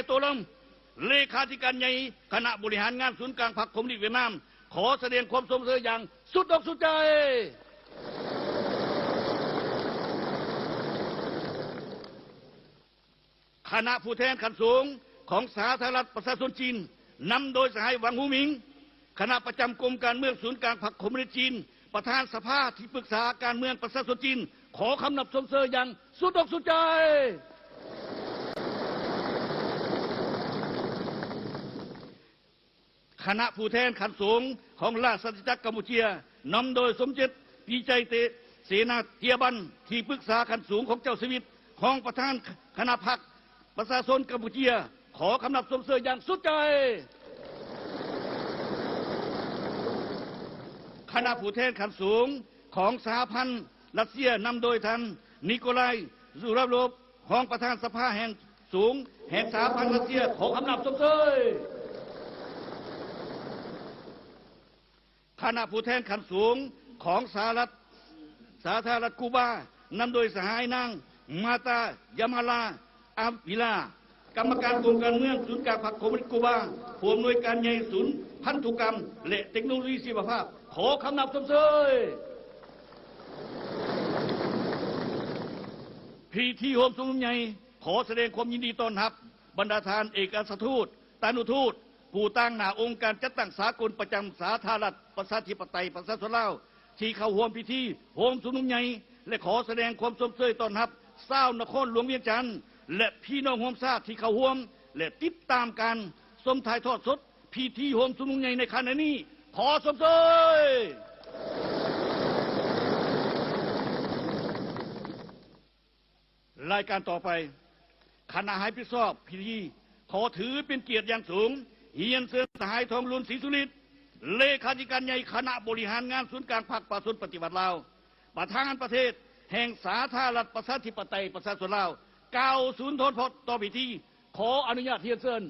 ໂຕລຳ ເລຂາທິການໃຫຍ່ຄະນະບໍລິຫານງານສູນກາງພັກຄອມມູນິດຫວຽດນາມ ຂໍສະແດງຄວາມຊົມເຊີຍຢ່າງສຸດອົກສຸດໃຈ. ຄະນະຜູ້ແທນຂັ້ນສູງຂອງສາທາລະນະລັດປະຊາຊົນຈີນ ນຳໂດຍສະຫາຍ ຫວັງ ຫູໝິງ, ຄະນະປະຈຳກົມການເມືອງສູນກາງພັກຄອມມູນິດຈີນ, ປະທານສະພາທີ່ປຶກສາການເມືອງປະຊາຊົນຈີນ ຂໍຄຳນັບຊົມເຊີຍຢ່າງສຸດອົກສຸດໃຈ. ຄະນະຜູ້ແທນຂັ້ນສູງຂອງລາຊະອານາຈັກກຳປູເຈຍ ນຳໂດຍສົມເດັດ ປີໄຈເຕ ເສນາເຕຍບັນ ທີ່ປຶກສາຂັ້ນສູງຂອງເຈົ້າຊີວິດ, ຮອງປະທານຄະນະພັກປະຊາຊົນກຳປູເຈຍ ຂໍຄຳນັບຊົມເຊີຍຢ່າງສຸດໃຈ. ຄະນະຜູ້ແທນຂັ້ນສູງຂອງສະຫະພັນຣັດເຊຍ ນຳໂດຍທ່ານ ນິໂກລາຍ ຊູຣາໂລບ ຮອງປະທານສະພາແຫ່ງສູງແຫ່ງສະຫະພັນຣັດເຊຍ ຂໍຄຳນັບຊົມເຊີຍ. ຄະນະຜູ້ແທນຂັ້ນສູງຂອງສະຫະລັດ ສາທາລະນະລັດກູບາ ນຳໂດຍສະຫາຍນາງ ມາຕາ ຢາມາລາ ອາວິລາ ກຳມະການກົມການເມືອງສູນກາງພັກຄອມມູນິດກູບາ, ຜູ້ອຳນວຍການໃຫຍ່ສູນພັນທຸກຳ ແລະ ເຕັກໂນໂລຊີຊີວະພາບ ຂໍຄຳນັບຊົມເຊີຍ. ພິທີໂຮມຊຸມນຸມໃຫຍ່ ຂໍສະແດງຄວາມຍິນດີຕ້ອນຮັບບັນດາທ່ານເອກອັກຄະທູດ, ຕານຸທູດ, ຜູ້ຕາງໜ້າອົງການຈັດຕັ້ງສາກົນປະຈຳສາທາລະນະລັດປະຊາທິປະໄຕປະຊາຊົນລາວ ທີ່ເຂົ້າຮ່ວມພິທີໂຮມຊຸມນຸມໃຫຍ່ ແລະ ຂໍສະແດງຄວາມຊົມເຊີຍຕ້ອນຮັບຊາວນະຄອນຫຼວງວຽງຈັນ ແລະ ພີ່ນ້ອງຮ່ວມຊາດທີ່ເຂົ້າຮ່ວມ ແລະ ຕິດຕາມການຊົມຖ່າຍທອດສົດພິທີໂຮມຊຸມນຸມໃຫຍ່ໃນຂະນະນີ້. ຂໍຊົມເຊີຍ. ລາຍການຕໍ່ໄປ, ຄະນະຮັບຜິດຊອບພິທີ ຂໍຖືເປັນກຽດຢ່າງສູງ ຮຽນເຊີນສະຫາຍ ທອງລຸນ ສີສຸລິດ ເລຂາທິການໃຫຍ່ຄະນະບໍລິຫານງານສູນກາງພັກປະຊາຊົນປະຕິວັດລາວ, ປະທານປະເທດແຫ່ງສາທາລະນະລັດປະຊາທິປະໄຕປະຊາຊົນລາວ ກ່າວສຸນທອນພອນຕໍ່ພິທີ. ຂໍອະນຸຍາດຮຽນເຊີນ.